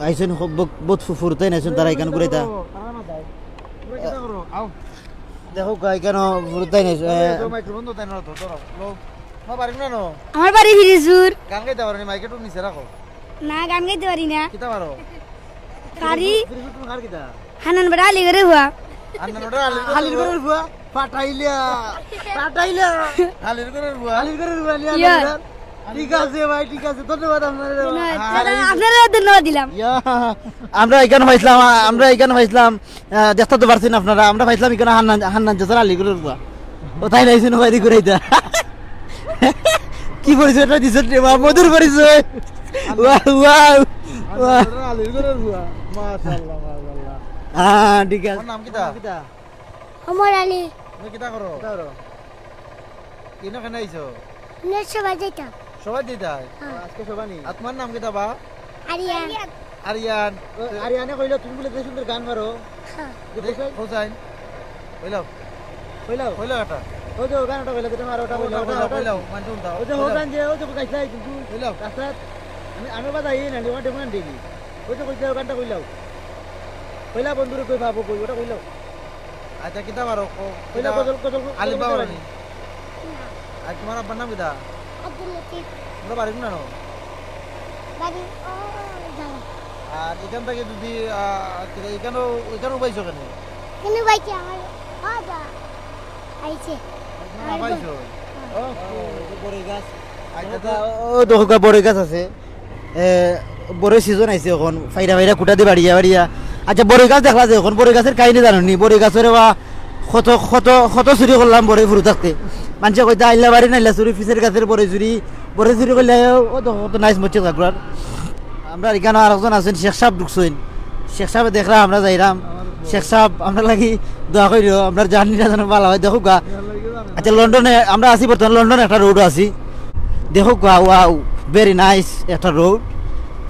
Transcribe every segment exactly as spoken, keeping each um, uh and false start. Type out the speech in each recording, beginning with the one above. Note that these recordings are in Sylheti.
আইছইন, বহুত ফুরুতাইন আইছইন, তারা ইখান ঘুরাইতা। দেখো গা, ইখানো ফুরুতাইন আইছইন। মাইক্রোফোন তো তাই না, ধরো। তোমার বাড়ি না? আমার বাড়ি ফিরিজপুর। গান গাইতে পারো নি? মাইকে একটু নিচে রাখো। না, গান গাইতে পারি না। কিতা পারো? পারি। ফিরিজপুর তুমি কার কিতা? হান্নান বেটা আলিগরের ফুয়া। হান্নান বেটা আলিগরের ফুয়া। ফাটাইলা, ফাটাইলা। আলিগরের ফুয়া। আলিগরের ফুয়া নিয়া ইয়া। ঠিক আছে ভাই, ঠিক আছে, ধন্যবাদ আপনারে। ধন্যবাদ। আপনারে ধন্যবাদ দিলাম। ইয়া। আমরা ইখান পাইছলাম, আমরা ইখান পাইছলাম, আহ, দেখতা তো পারছইন আপনারা, আমরা পাইছলাম ইখান হান্নান, হান্নান চাচার আলিগরের ফুয়া। ও তাই নাইছে নবাদি ঘুরাইতা। কি পরিচয়টা দিছইন রে বা, মধুর পরিচয়। Wow, wow, wow. আলিগরের ফুয়া। মাশাআল্লাহ, মাশাআল্লাহ। হ্যাঁ, ঠিক আছে। তোমার নাম কিতা? ওমর আলী। তুমি কিতা করো? কিতা করো? কিনো কেনে আইছো? নে সবাই যাইতাম। সবাই দিতাই? হ্যাঁ। আজকে সবাই নি? আর তোমার নাম কিতা বা? আরিয়ান। আরিয়ান। ও, আরিয়ানে কইলো তুমি বলে যে সুন্দর গান পারো। হ্যাঁ। যে দে, কোথায়? কোথায়? কইলাও। কইলাও? কইলাও এটা। ওই যে ও গানটা কইলো, যেটা মারো, ওটা কইলাও, কইলাও, কইলাও, ওটা। কইলাও, মানতে উল্টা। ওই যে ও কইলাও। গান যে, ওই যে গাইছলাই কিন্তু। কইলাও। রাস্তাত আমি, আমি বাজাই না, ওখানে, ওখানে ডেলি। ওই যে কইছলাই, ও গানটা কইলাও। কইলা বন্ধুরে কই পাবো কই, ওটা কইলাও। আচ্ছা, কিতা পারো? কো-, কইলা কিতা? গজল, গজল, গজল আলিফ কইতে বাবা পারি। নি? না। আর তোমার আব্বার নাম কিতা? আব্দুল লতিফ। তোমরা বাড়ি কোন আনো? বাড়ি ও জানো। আর এখান থেকে যদি, আহ, কিতা, এখানেও, এখানেও পাইছো কেন? কেন পাইছি আমার বাবা আইছে। তোমার বাবা আইছো? হ্যাঁ। ও, ও, বড়ই গাছ। আচ্ছা, তো ও, দেখো, বড়ই গাছ আছে। এ, বড়ই সিজন আইছে এখন, ফাইরা ফাইরা কুটা দি বাড়িয়া বাড়িয়া। আচ্ছা, বড়ই গাছ দেখলা যে এখন, বড়ই গাছের কাহিনী জানো নি? বড়ই গাছের বা কত, কত, কত চুরি করলাম বড়ই ফুরু থাকতে। মানষে কইতা, "আইলা বাড়ি নাইলা চুরি, পিছের গাছের বড়ই চুরি, বড়ই চুরি করলে।" ও দেখো, কত নাইস মসজিদ কাকুরার। আমরা এখানে আরেকজন আছেন, শেখ সাহেব ঢুকছেন। শেখ সাহেব দেখরা আমরা যাইরাম। শেখ সাহেব, আমরা লাগি দোয়া করিও, আমরা জানি না যেন ভালো হয়, দেখো গা। আচ্ছা, লন্ডনে আমরা আছি বর্তমানে, লন্ডনে একটা রোড আছি। দেখো গা, wow, very nice একটা রোড।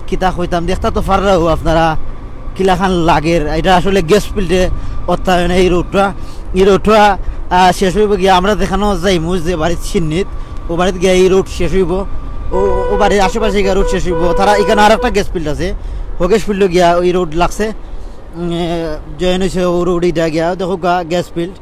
কিতা কইতাম, দেখতা তো পাররাউ আপনারা কিলাখান লাগের। এটা আসলে গ্যাস ফিল্ডে অর্থায়নে এই রোডটা, এই রোডটা, আহ, শেষ হইব গিয়া আমরা যেখানো যাইমু যে বাড়িত সিন্নিত, ও বাড়িত গিয়া এই রোড শেষ হইব। ও, ও বাড়ির আশেপাশে গিয়া রোড শেষ হইব। তারা এখানে আর একটা গ্যাস ফিল্ড আছে, ও গ্যাস ফিল্ডে গিয়া ওই রোড লাগছে। উম, এ, জয়েন হইছে ও রোড এটা গিয়া, দেখো গা, গ্যাস ফিল্ড।